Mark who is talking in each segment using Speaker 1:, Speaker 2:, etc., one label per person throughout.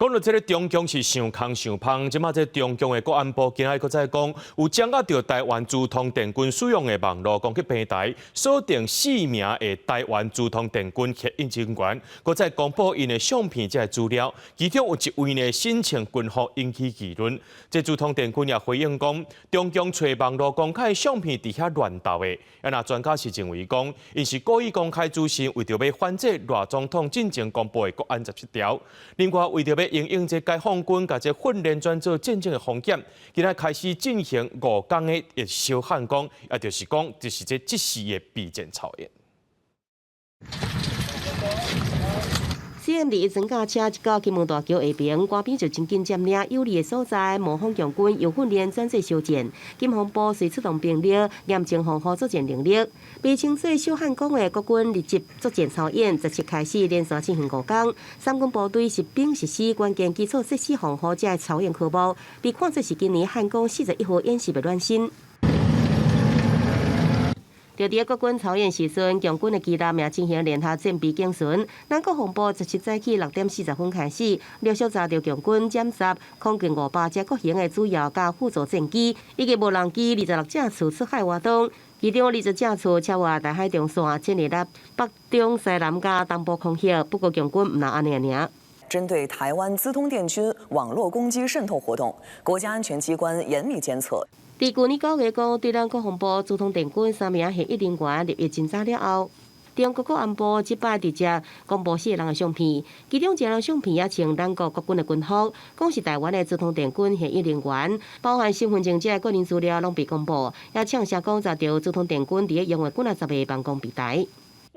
Speaker 1: 講到這个中共是傷空傷芳，這馬這中共的國安部今仔日閣再講，有掌握著台灣資通電軍使用的網路攻擊平台，鎖定四名的台灣資通電軍協議人員，閣再公布𪜶的相片這个資料，其中有一位呢身穿軍服引起議論。這資通電軍也回應講，中共揣網路公開相片佇遐亂鬥的，啊若專家是認為講，𪜶是故意公開資訊，為著欲反制賴總統進前公布的國安十七條。另外，為著欲因應這解放軍共這訓練轉做戰爭的風險，今仔開始進行五工的小漢光，也就是講，就是這即時的備戰操演。
Speaker 2: CM 21裝甲車一到金門大橋下爿，官兵就真緊佔領有利的所在，模仿共軍由訓練轉做實戰。國防部隨出動兵力，嚴正防護作戰能力。被稱做小漢光的國軍立即作戰操演，17開始連續進行五工。三軍部隊實兵實施關鍵基礎設施防護這个操演科目，被看作是今年漢光41號演習的暖身。就佇國軍操演時陣，共軍的機艦也進行聯合戰備警巡。咱國防部17早起6點40分開始，陸續查著共軍殲十、空軍500隻各型的主要佮輔助戰機，以及無人機26架次出海活動。其中20架次超越台海中線，進入了北中西南佮東部空域。不過共軍毋但按呢爾。
Speaker 3: 針對台灣資通電軍網絡攻擊滲透活動，國家安全機關嚴密監測。
Speaker 2: 佇舊年9月講，對咱國防部資通電軍三名現役人員入獄偵查了後，中國國安部這擺直接公布四個人的相片，其中一個人相片也穿咱國國軍的軍服，講是台灣的資通電軍現役人員，包含身份證這个人資料攏被公布，也嗆聲講查著資通電軍佇咧用的幾若十个辦公平台。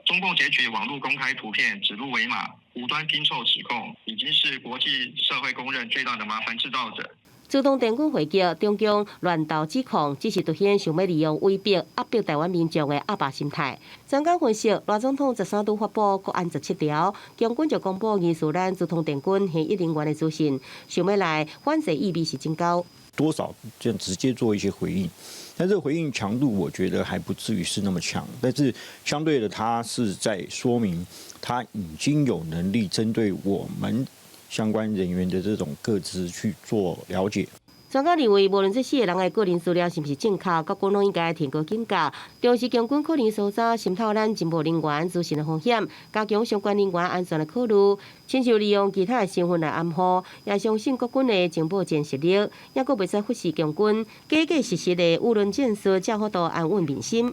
Speaker 4: 中共擷取網絡公開圖片，指鹿為馬，無端拼湊指控，已經是國際社會公認最大的麻煩製造者。
Speaker 2: 資通電軍回擊中共亂投指控，只是凸顯想欲利用威逼壓迫台灣民眾的鴨霸心態。專家分析，賴總統十三拄發布國安十七條，共軍就公布疑似咱資通電軍現役人員的資訊，想欲來反制意味是真高。
Speaker 5: 多少就直接做一些回應，但這個回應強度，我覺得還不至於是那麼強。但是相對的，他是在說明他已經有能力針對我們相關人員的這種個資去做了解。
Speaker 2: 專家認為，無論這四個人的個人資料是毋是正確，國軍攏應該提高警覺，重視共軍可能搜查滲透咱情報人員資訊的風險，加強相關人員安全的考慮，親像利用其他的身份來掩護，也相信國軍的情報戰實力，猶閣袂使忽視共軍假假實實的輿論戰術，才有法度安穩民心。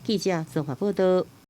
Speaker 2: 記者綜合報道。